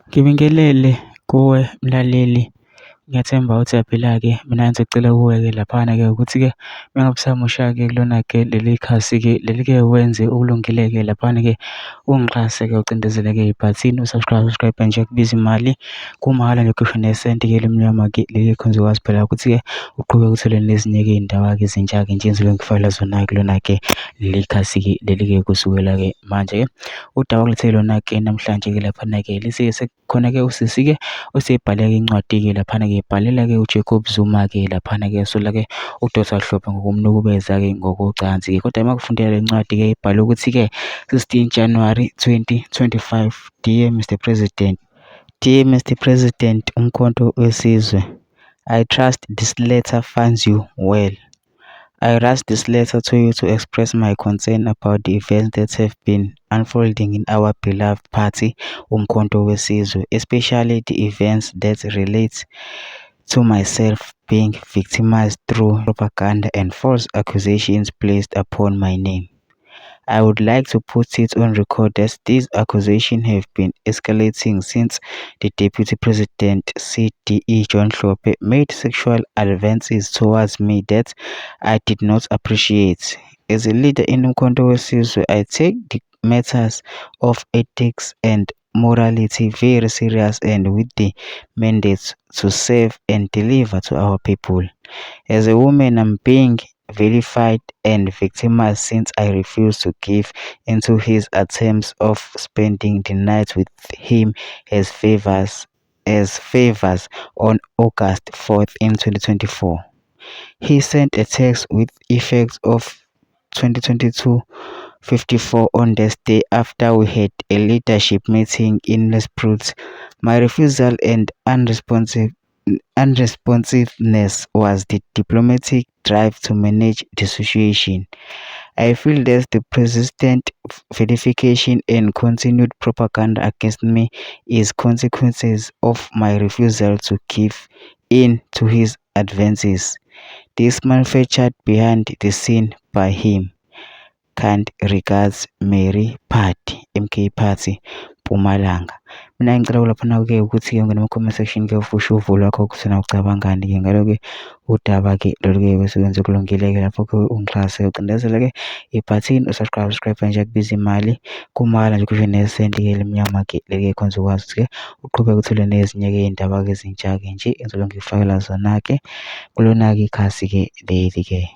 Ngibingelele kuwe mlaleli, ngiyathemba ukuthi uyaphila-ke. Mina engizocela kuwe-ke laphana-ke ukuthi-ke uma ngabe usamusha-ke kulona-ke leli khasi-ke leli-ke wenze okulungile-ke laphana-ke ungixhase-ke ucindezele-ke ibhathini u-subscribe, subscribe nje akubizi imali kumahhala nje ukhishwe nesenti-ke elimnyama-ke leli khona uzokwazi phela ukuthi-ke uqhubeke uthole nezinye-ke iy'ndaba-ke ezintsha-ke nje engizobe ngikufakela zona-ke kulona-ke leli khasi-ke leli-ke kusukela-ke manje-ke. Udaba engilethele lona-ke namhlanje-ke laphana-ke lithi-ke sekukhona-ke usisi-ke osebhale-ke incwadi-ke laphana-ke ebhalela-ke uJacob Zuma-ke laphana-ke esola-ke uDr Hlophe ngokumnukubeza-ke ngokocansi-ke. Kodwa uma kufundela le ncwadi-ke ibhalwe ukuthi-ke 16 January 2025, Dear Mr President, Dear Mr President, Umkhonto weSizwe, I trust this letter finds you well. I write this letter to you to express my concern about the events that have been unfolding in our beloved party, Umkhonto weSizwe, especially the events that relate to myself being victimized through propaganda and false accusations placed upon my name. I would like to put it on record that these accusations have been escalating since the Deputy President CDE John Hlophe made sexual advances towards me that I did not appreciate. As a leader in Umkhonto weSizwe, I take the matters of ethics and morality very serious and with the mandate to serve and deliver to our people. As a woman, I'm being vilified and victimized since I refused to give into his attempts of spending the night with him as favors on August 4th in 2024. He sent a text with effect of 2022 54 on this day after we had a leadership meeting in Nelspruit. My refusal and unresponsiveness was the diplomatic drive to manage the situation. I feel that the persistent vilification and continued propaganda against me is consequences of my refusal to give in to his advances. This manufactured behind the scene by him. Kind regards, Mary Phadi, MK Party, Mpumalanga. Mina ngicela laphana-ke ukuthi-ke ungene kuma-comment section-ke usho uvo lwakho ukuthi wena ucabangani-ke ngalo-ke udaba-ke lolu-ke bese wenze kulungile-ke lapho-ke ungixhase ucindezele-ke ibhathini u-subscribe, subscribe nje akubiza imali kumahhala nje kusho nesenti-ke elimnyama-ke leli-ke khona uzokwazi ukuthi-ke uqhubeke uthole nezinye-ke iy'ndaba-ke ezintsha-ke nje engizobe ngikufakela zona-ke kulona-ke ikhasi-ke leli-ke.